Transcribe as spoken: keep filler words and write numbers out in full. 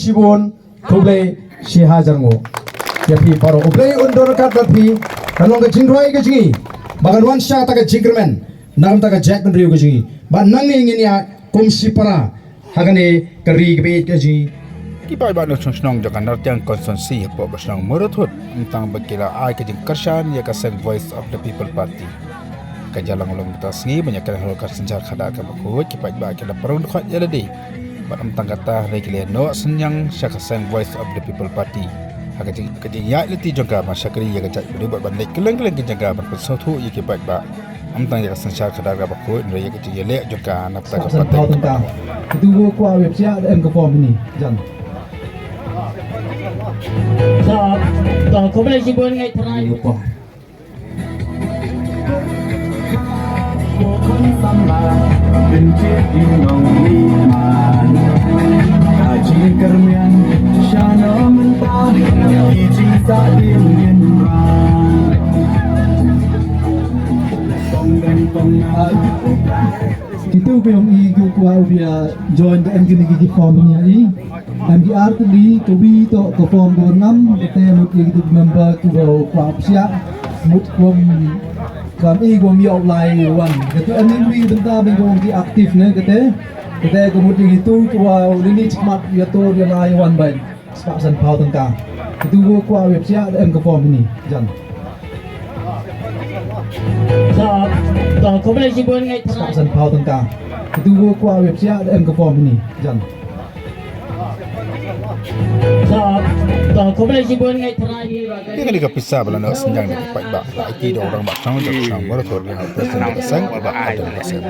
Shibun khublei shihajar nguh ïa phi baroh. U Blei un don ryngkat bad phi. Kan long ka jingrwai ka jong ngi ba kan wan sha kata ka jingkyrmen na ka bynta ka jaitbynriew ka jong ngi. Bad nangne ngin ïaid kum shipara ha kane ka ri kaba ïeit ka jong ngi. Ki paidbah na shnong shnong jong ka Nartiang Constituency hapoh ka shnong Mawryngkneng, tang ba ki la ai ka jingkyrshan ïa ka seng Voice of the People Party. Ka jia lang long mynta ka sngi ban ïa kren halor ka synshar khadar kaba khuid, ki paidbah ki la pynrung dkhot ïa lade. Bad ym tang kata, hynrei ki la ïa noh synñiang sha ka seng Voice of the People Party ha ka jing, ka jingïaid lynti jong ka ban shakri ïa ka jaitbynriew bad ban leit kylleng kylleng ki jaka ban pynsngewthuh ïa ki paidbah. Ym tang ïa ka synshar khadar kaba khuid, hynrei ïa ka jingïaleh jong ka na ka bynta ka pateng. Katu ka kwah website da em ka form ni jan. Sa, to, khublei shibun ngai trai. Kitu ki ong i ki kwah u bia join da em kini ki form ni i. Em ki artylli, ka wi to ka form ka ngam, kata mut ïa kitu ki member kiba kwah psiah, mut kwah, kwah i kwah ïoh lai wan. Katu em i wi bynta ba ong ki active ne kata. Kata ka mut ïa kitu kiba u lini chikmat ïa to ïa lai wan bai. Spah san phaw tyngka. Kitu ki kwah website da em ka form ni jan. Sa, to, khublei shibun ngai trai. Spah san phaw tyngka. Kitu ki kwah website da em ka form ni jan. Sa, to, khublei shibun ngai trai. Ïa kane ka pisa ba la noh synñiang na ki paidbah, la aiti da u rangbah shnong jong ka shnong Mawryngkneng, u president jong ka seng, u Bah Adam Hassan.